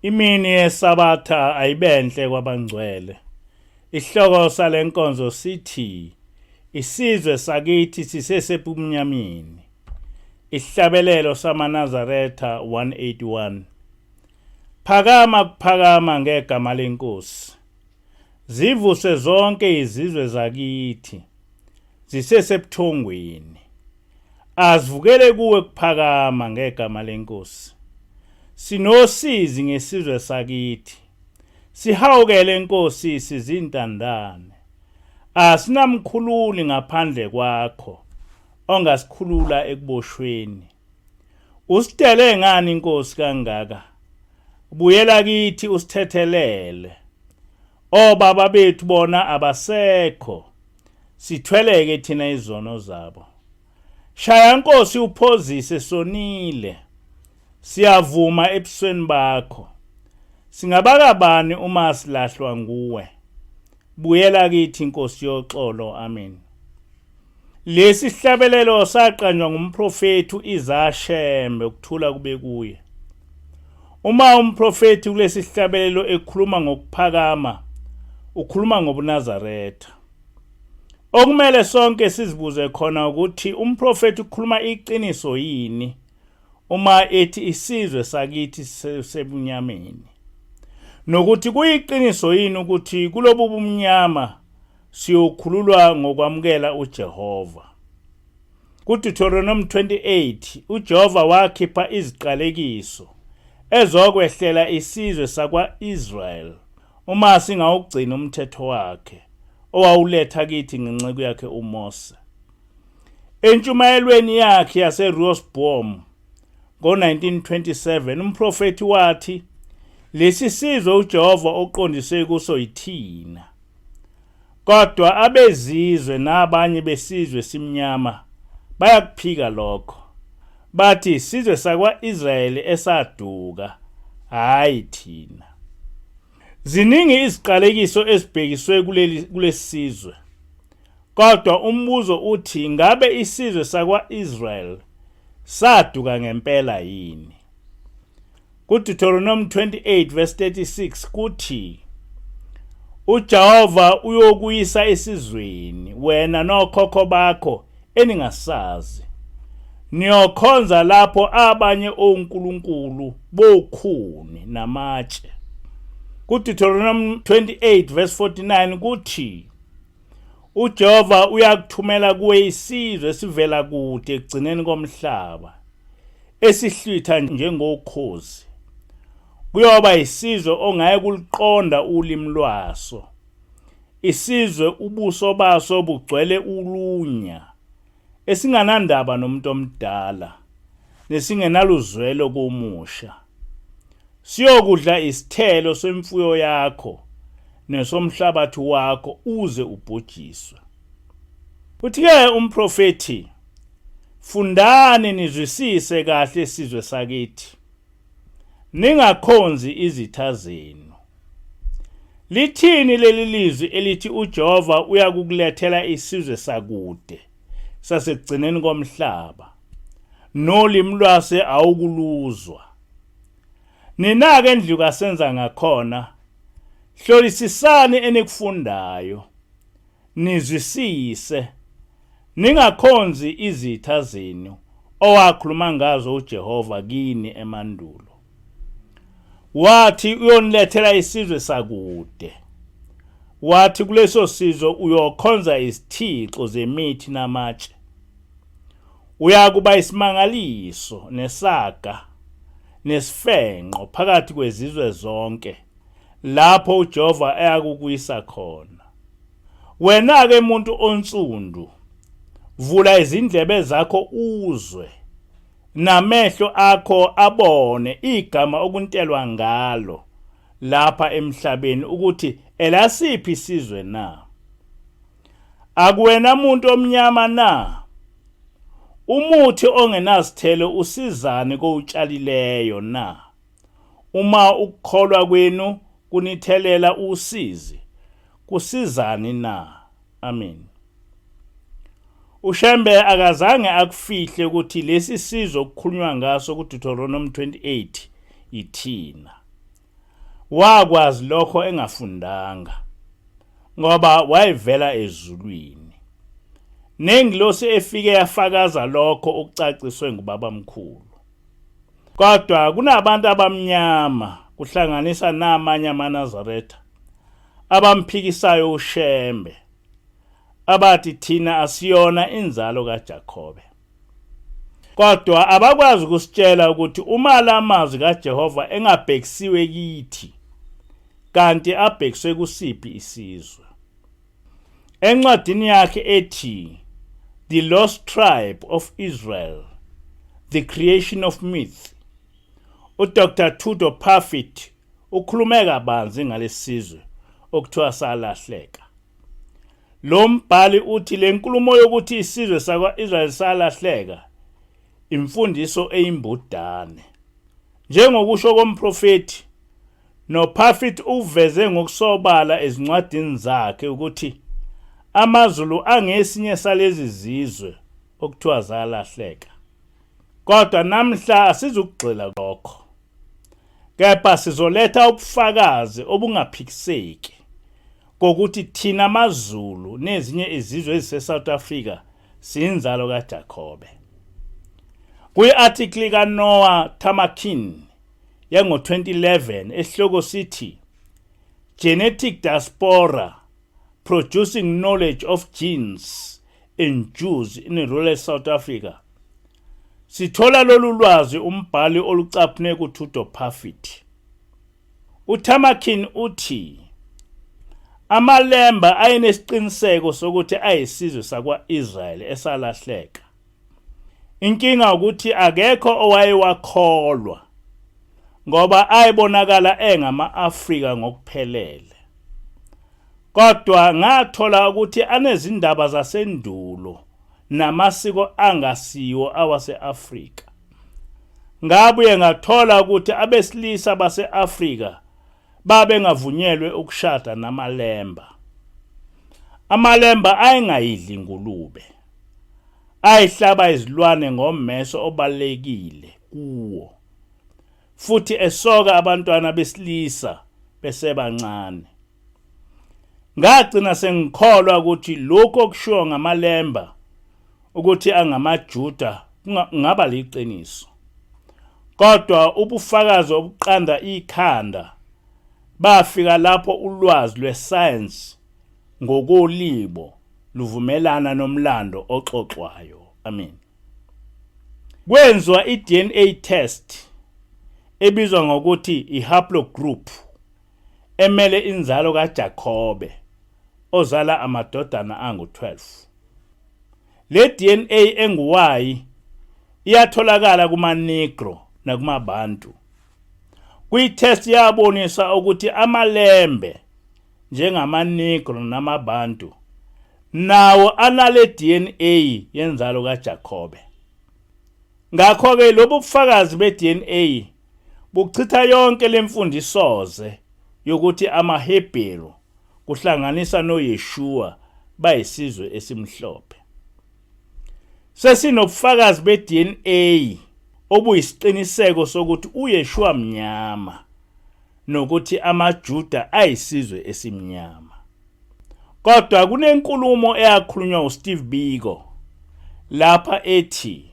Imini yeSabatha ayibenhle kwabangcwele. Isihloko salenkonzo sithi isizwe sakithi sisesebumnyameni. Isihlabelelo samaNazaretha 181. Phakama kuphakama ngegama lenkosi. Zivuse zonke izizwe zakithi. Zisesebuthongweni. Azivukele kuwe kuphakama ngegama lenkosi. Sinosizi ngesizwe sakithi. Sihawukele Nkosi sizintandane. Asinamkhululi ngaphandle kwakho ongasikhulula ekuboshweni. Usitele ngani Nkosi kangaka? Buyela kithi usithethelele. Obaba bethu bona abasekho. Sithweleke thina izono zabo. Shaya Nkosi uphozise sonile. Siyavuma ebusweni bakho. Singabakabani uma silahlwa nguwe. Buyela kithi Nkosi yoxolo. Amen. Lesi sihlabelelo saqanjwa ngumprofethi uIsaya Shembe ukuthula kube kuye. Uma umprofethi kulesi sihlabelelo ekhuluma ngokuphakama, ukhuluma ngobuNazaretha. Okumele sonke sizibuze khona ukuthi umprofethi ukhuluma iqiniso yini uma ethi isizwe sakithi sebunyameni. Nokuthi kuyiqiniso yini ukuthi kulobu bumnyama siyokhululwa ngokwamukela uJehova. KuDeuteronomy 28 uJehova wakhipha iziqalekiso ezokwehlela isizwe sakwa-Israel uma singawugcini umthetho wakhe owawuletha kithi ngenceku yakhe uMose. Entshumayelweni yakhe yaseRoosboom ngo-1927 umprofethi wathi lesi sizwe uJehova oqondise kuso yithina. Kodwa abezizwe nabanye besizwe simnyama bayakuphika lokho. Bathi isizwe sakwa-Israyeli esaduka, hhayi thina. Ziningi iziqalekiso ezibhekiswe kuleli kulesizwe. Kodwa umbuzo uthi ngabe isizwe sakwa-Israel saduka ngempela yini? KuDeuteronomy 28 verse 36 kuthi uJehova uyokuyisa esizweni wena nokhokho bakho eningasazi niyokhonza lapho abanye onkulunkulu bokhuni namatshe kuDeuteronomy 28 verse 49 kuthi uJehova uyakuthumela kuwe isizwe esivela kude ekugcineni komhlaba esihlwitha njengokhozi kuyoba isizwe ongeke kuliqonda ulimi lwaso isizwe ubuso baso bugcwele ulunya esinganandaba nomuntu omdala nesingenaluzwelo komusha siyokudla isithelo semfuyo yakho nesomhlabathi wakho uze ubhujiswe uthi-ke umprofethi Fundani nizwisise kahle sizwe sakithi. Ningakhonzi izitha zenu. Lithini leli lizwi elithi uJehova uyakukulethela isizwe sakude sasekugcineni komhlaba nolimi lwase awukuluzwa. Nina-ke ndlu kasenza ngakhona hlolisisani enikufundayo nizwisise ningakhonzi izitha zenu owakhuluma ngazo uJehova kini emandulo wathi uyonilethela isizwe sakude wathi kuleso sizwe uyokhonza izithixo zemithi namatshe uyakuba isimangaliso nesaga nesifenqo phakathi kwezizwe zonke lapho uJehova eyakukuyisa khona. Wena-ke muntu onsundu, vula izindlebe zakho uzwe, namehlo akho abone igama okuntelwa ngalo lapha emhlabeni ukuthi elasiphi isizwe na? Akuwena muntu omnyama na? Umuthi ongenazithelo usizani kowutshalileyo na? Uma ukukholwa kwenu kunithelela usizi, kusizani na? Amen. UShembe akazange akufihle ukuthi lesi sizwe okukhulunywa ngaso kuDeuteronomy 28 yithina. Wakwazi lokho engafundanga ngoba wayevela ezulwini. Nengilosi efike yafakaza lokho okucaciswe ngubabamkhulu. Kodwa kunabantu abamnyama kuhlanganisa namanye amaNazaretha abamphikisayo uShembe abathi thina asiyona inzalo kaJakobe. Kodwa abakwazi ukusitshela ukuthi uma la mazwi kaJehova engabhekisiwe kithi kanti abhekiswe kusiphi isizwe. Encwadini yakhe ethi The Lost Tribe of Israel, The Creation of Myth, uDr Tudor Parfitt ukhulume kabanzi ngalesizwe okuthiwa salahleka. Lo mbhali uthi le nkulumo yokuthi isizwe sakwa-Israyeli salahleka imfundiso eyimbudane. Njengokusho komprofethi noParfitt uveze ngokusobala ezincwadini zakhe ukuthi amaZulu angesinye salezi zizwe okuthiwa zalahleka. Kodwa namhla asizukugxila lokho. Kepha sizoletha ubufakazi obungaphikiseki kokuthi thina maZulu nezinye izizwe ezise-South Africa siyinzalo kaJakobe. Kwi-article kaNoah Tamakin yango-2011 esihloko sithi Genetic Diaspora Producing Knowledge of Genes in Jews in Rural South Africa sithola lolu lwazi umbhali olucaphune kuTudor Parfitt. UTamakin uthi amaLemba ayenesiqiniseko sokuthi ayisizwe sakwa-Israyeli esalahleka. Inkinga ukuthi akekho owayewakholwa ngoba ayebonakala engama-Afrika ngokuphelele. Kodwa ngathola ukuthi anezindaba zasendulo namasiko angasiwo awase-Afrika. Ngabuye ngathola ukuthi abesilisa base-Afrika babengavunyelwe ukushada namaLemba. Amalemba ayengayidli ingulube. Ayihlaba izilwane ngommeso obalekile kuwo. Futhi esoka abantwana besilisa besebancane. Ngagcina sengikholwa ukuthi lokhu okushiwo ngamaLemba ukuthi angamaJuda kungaba liqiniso. Kodwa ubufakazi obuqanda ikhanda bafika lapho ulwazi lwesayensi ngokolibo luvumelana nomlando oxoxwayo. Amen. Kwenziwa i-DNA test ebizwa ngokuthi i-haplogroup emele inzalo kaJakobe ozala amadodana angu-12. Le DNA engu-Y iyatholakala kuma-Negro nakumaBantu. Kwi-test yabonisa ukuthi amaLembe njengama-Negro namaBantu nawo anale DNA yenzalo kaJakobe. Ngakho-ke lobu bufakazi be-DNA buchitha yonke lemfundisoze yokuthi amaHebheru kuhlanganisa noYeshua bayisizwe esimhlophe. Sesinobufakazi be-DNA obuyisiqiniseko sokuthi uYeshua mnyama nokuthi amaJuda ayisizwe esimnyama. Kodwa kunenkulumo eyakhulunywa uSteve Biko lapha ethi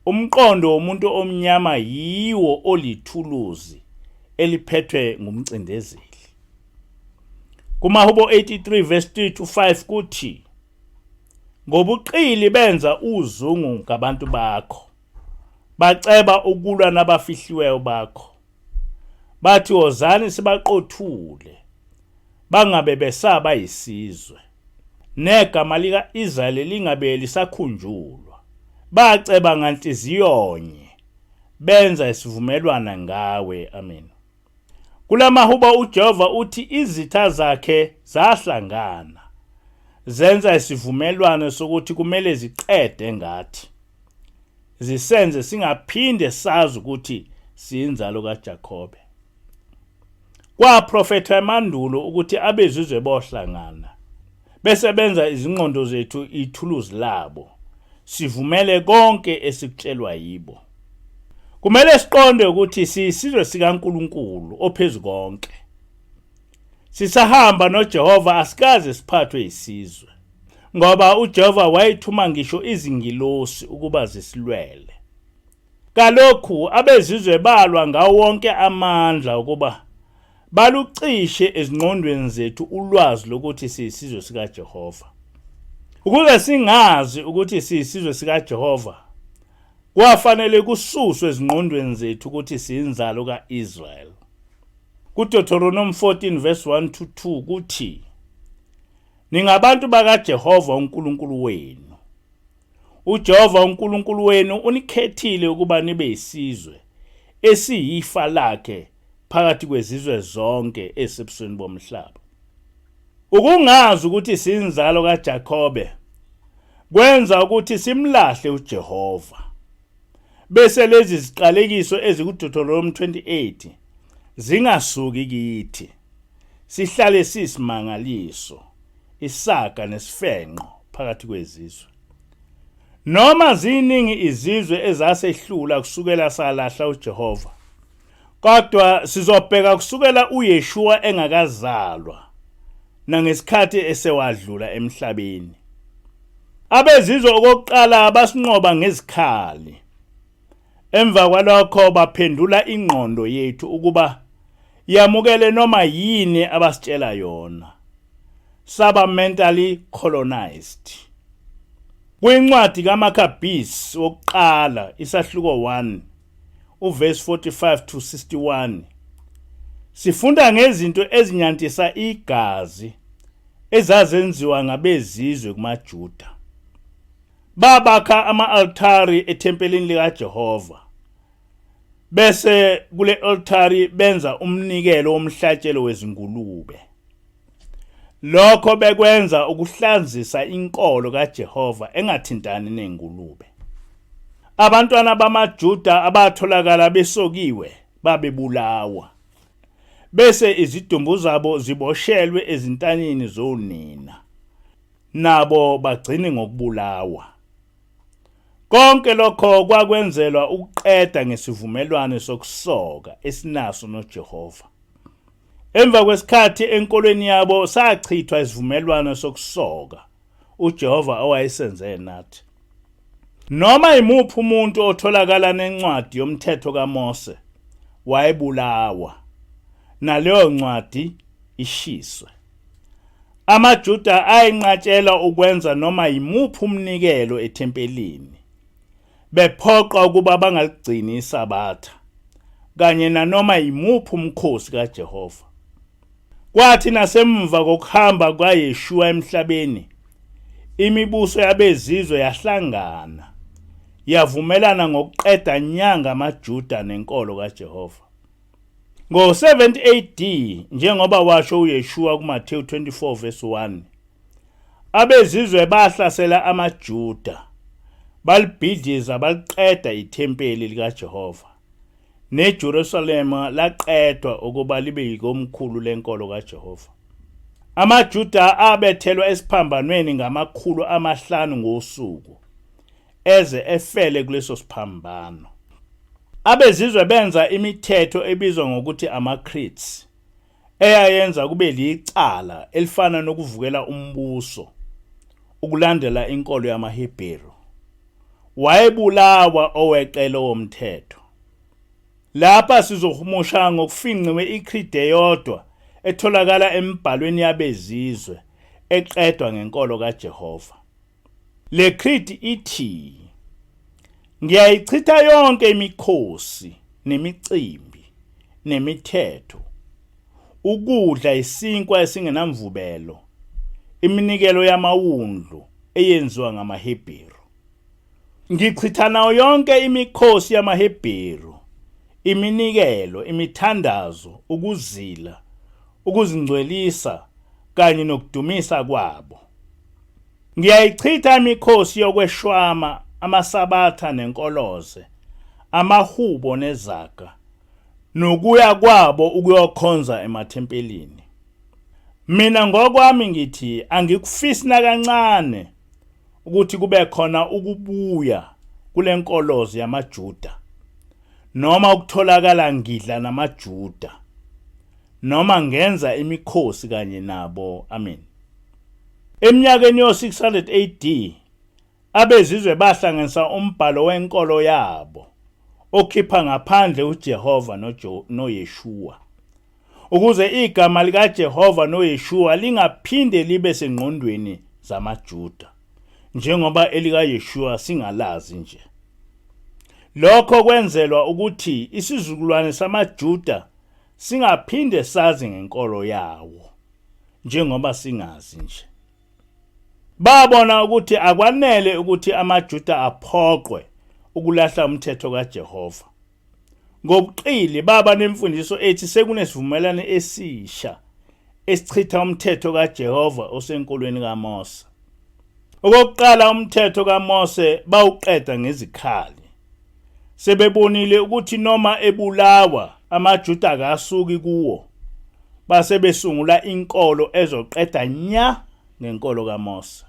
Umqondo womuntu omnyama yiwo olithuluzi eliphethwe ngumcindezeli. KumaHubo 83 verse 3 to 5 kuthi ngobuqili benza uzungu ngabantu bakho baceba ukulwa nabafihliweyo bakho bathi wozani sibaqothule bangabe besaba yisizwe negama lika-Israyeli lingabe lisakhunjulwa baceba nganhliziyonye benza isivumelwana ngawe amen kulamahuba uJehova uthi izitha zakhe zahlangana zenza isivumelwano sokuthi kumele ziqede ngathi zisenze singaphinde sazi ukuthi siyinzalo kaJakobe. Kwaprofethwa emandulo ukuthi abezizwe bohlangana bese benza izingqondo zethu ithuluzi labo sivumele konke esikutshelwa yibo. Kumele siqonde ukuthi siyisizwe sikaNkulunkulu ophezukonke. Sisahamba noJehova asikaze siphathwe yisizwe ngoba uJehova wayethuma ngisho izingilosi ukuba zisilwele. Kalokhu abezizwe balwa ngawo wonke amandla ukuba balucishe ezingqondweni zethu ulwazi lokuthi siyisizwe sikaJehova. Ukuze singazi ukuthi siyisizwe sikaJehova, kwafanele kususwe ezingqondweni zethu ukuthi siyinzalo ka-Israel. KuDeuteronomy 14 verse 1 to 2 kuthi, Ningabantu bakaJehova uNkulunkulu wenu. UJehova uNkulunkulu wenu unikhethile ukuba nibe isizwe esiyifa lakhe phakathi kwezizwe zonke ezisebusweni bomhlaba. Ukungazi ukuthi sinzalo kaJakobe kwenza ukuthi simlahle uJehova. Bese lezi ziqalekiso ezikuDeuteronomy 28 zingasuki kithi. Sihlale sisimangaliso, isaga nesifenqo phakathi kwezizwe. Noma ziningi izizwe ezasehlula kusukela salahla uJehova, kodwa sizobheka kusukela uYeshua engakazalwa nangesikhathi esewadlula emhlabeni. Abezizwe okokuqala basinqoba ngezikhali. Emva kwalokho baphendula ingqondo yethu ukuba yamukele noma yini abasitshela yona. Saba mentally colonized. Kwincwadi kaMaccabees wokuqala isahluko 1 uverse 45 to 61 sifunda ngezinto ezinyantisa igazi ezazenziwa ngabezizwe kumaJuda. Babakha ama-altari ethempelini likaJehova. Bese kule altari benza umnikelo womhlatshelo wezingulube. Lokho bekwenza ukuhlanzisa inkolo kaJehova engathintani nengulube. Abantwana bamaJuda abatholakala besokiwe babebulawa. Bese izidumbu zabo ziboshelwe ezintanyeni zonina. Nabo bagcine ngokubulawa. Konke lokho kwakwenzelwa ukuqeda ngesivumelwano sokusoka esinaso noJehova. Emva kwesikhathi enkolweni yabo sachithwa isivumelwano sokusoka uJehova awayesenze nathi. Noma imuphi umuntu otholakala nencwadi yomthetho kaMose wayebulawa, naleyo ncwadi ishiswe. AmaJuda ayenqatshelwa ukwenza noma yimuphi umnikelo ethempelini, bephoqwa ukuba bangaligcini iSabatha kanye nanoma yimuphi umkhosi kaJehova. Kwathi nasemva kokuhamba kwaYeshua emhlabeni, imibuso yabezizwe yahlangana yavumelana ngokuqeda nya ngamaJuda nenkolo kaJehova. Ngo-70 AD, njengoba washo uYeshua kuMathewu 24 verse 1, abezizwe bahlasela amaJuda, balibhidliza baliqeda ithempeli likaJehova. NeJerusalema laqedwa ukuba libe yikomkhulu lenkolo kaJehova. AmaJuda abethelwa esiphambanweni ngamakhulu amahlanu ngosuku. eze efele kuleso siphambano. Abezizwe benza imithetho ebizwa ngokuthi ama-creeds eyayenza kube licala elifana nokuvukela umbuso ukulandela inkolo yamaHebheru. Wayebulawa oweqe lowo mthetho. Lapha sizohumusha ngokufingqiwe i-creed eyodwa etholakala emibhalweni yabezizwe eqedwa ngenkolo kaJehova. Le creed ithi ngiyayichitha yonke imikhosi nemicimbi nemithetho ukudla isinkwa esingenamvubelo iminikelo yamawundlu eyenziwa ngamaHebheru ngichitha nayo yonke imikhosi yamaHebheru iminikelo imithandazo ukuzila ukuzingcwelisa kanye nokudumisa kwabo Ngiyayichitha imikhosi yokweshwama, amasabatha nenkoloze, amahubo nezaga, nokuya kwabo ukuyokhonza emathempelini. Mina ngokwami ngithi angikufisi nakancane ukuthi kube khona ukubuya kule nkoloze yamaJuda. Noma ukutholakala ngidla namaJuda noma ngenza imikhosi kanye nabo. Amen. Eminyakeni yo-600 AD abezizwe bahlanganisa umbhalo wenkolo yabo okhipha ngaphandle uJehova noYeshua ukuze igama likaJehova noYeshua lingaphinde libe sengqondweni zamaJuda njengoba elikaYeshua singalazi nje. Lokho kwenzelwa ukuthi isizukulwane samaJuda singaphinde sazi ngenkolo yawo njengoba singazi nje. Babona ukuthi akwanele ukuthi amaJuda aphoqwe ukulahla umthetho kaJehova. Ngobuqili baba nemfundiso ethi sekunesivumelwano esisha esichitha umthetho kaJehova osenkolweni kaMose. Okokuqala umthetho kaMose bawuqeda ngezikhali. Sebebonile ukuthi noma ebulawa amaJuda akasuki kuwo. Base besungula inkolo ezoqeda nya ngenkolo kaMose.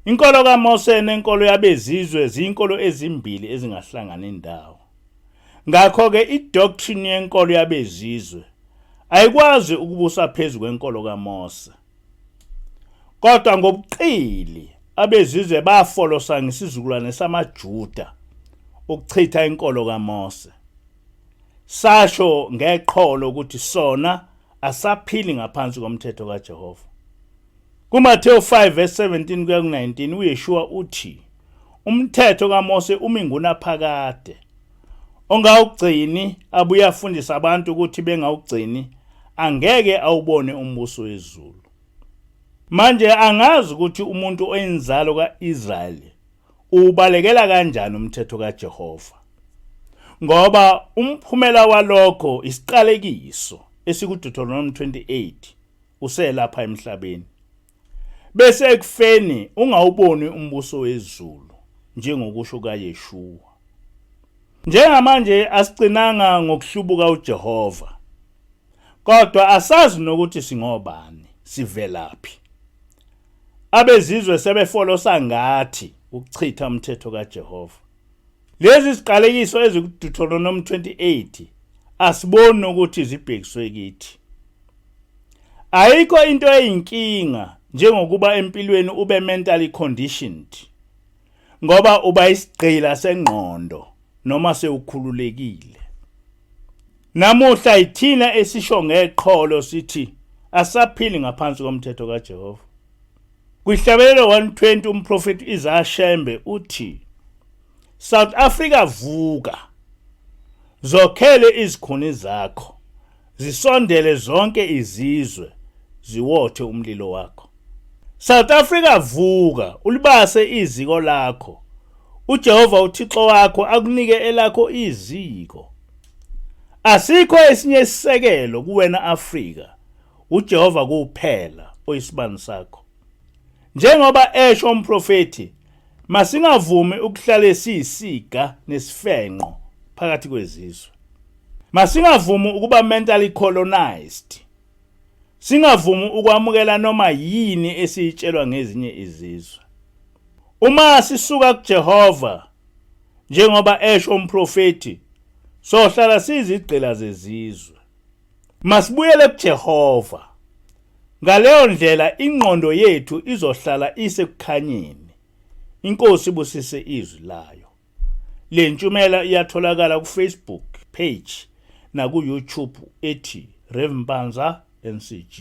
Inkolo kaMose nenkolo yabezizwe ziyinkolo ezimbili ezingahlangani ndawo. Ngakho-ke idoctrine yenkolo yabezizwe ayikwazi ukubusa phezu kwenkolo kaMose. Kodwa ngobuqili abezizwe bafolosa ngesizukulwane samaJuda ukuchitha inkolo kaMose. Sasho ngeqholo ukuthi sona asaphili ngaphansi komthetho kaJehova. KuMathewu 5 verse 17 kuya ku-19 uYeshua uthi umthetho kaMose umi ngunaphakade. Ongawugcini abuye afundise abantu ukuthi bengawugcini angeke awubone umbuso wezulu. Manje angazi ukuthi umuntu oyinzalo ka-Israyeli uwubalekela kanjani umthetho kaJehova. Ngoba umphumela walokho isiqalekiso esikuDeuteronomy 28 uselapha emhlabeni. Bese ekufeni ungawuboni umbuso wezulu njengokusho kaYeshua. Njengamanje asigcinanga ngokuhlubuka uJehova. Kodwa asazi nokuthi singobani, sivelaphi. Abezizwe sebefolosa ngathi ukuchitha umthetho kaJehova. Lezi ziqalekiso ezikuDeuteronomy 28 asiboni ukuthi zibhekiswe kithi. Ayikho into eyinkinga njengokuba empilweni ube mentally conditioned ngoba uba isigqila sengqondo noma sewukhululekile. Namuhla ithina esisho ngeqholo sithi asaphili ngaphansi komthetho kaJehova. Kwihlabelelo 120 umprofeti Isaiah Shembe uthi South Africa vuka zokhele izikhuni zakho zisondele zonke izizwe ziwothe umlilo wakho. South Africa vuka ulibase iziko lakho uJehova uThixo wakho akunike elakho iziko. Asikho esinye isisekelo kuwena Afrika uJehova kuphela oyisibani sakho. Njengoba esho umprofethi, masingavumi ukuhlale siyisiga nesifenqo phakathi kwezizwe. Masingavumi ukuba mentally colonized. Singavumi ukwamukela noma yini esiyitshelwa ngezinye izizwe. Uma sisuka kuJehova njengoba esho umprofethi, sohlala sizigqila zezizwe. Masibuyele kuJehova. Ngaleyo ndlela ingqondo yethu izohlala isekukhanyeni. INkosi ibusise izwi layo. Le ntshumela iyatholakala ku-Facebook page naku-YouTube ethi Rev Mpanza NCG.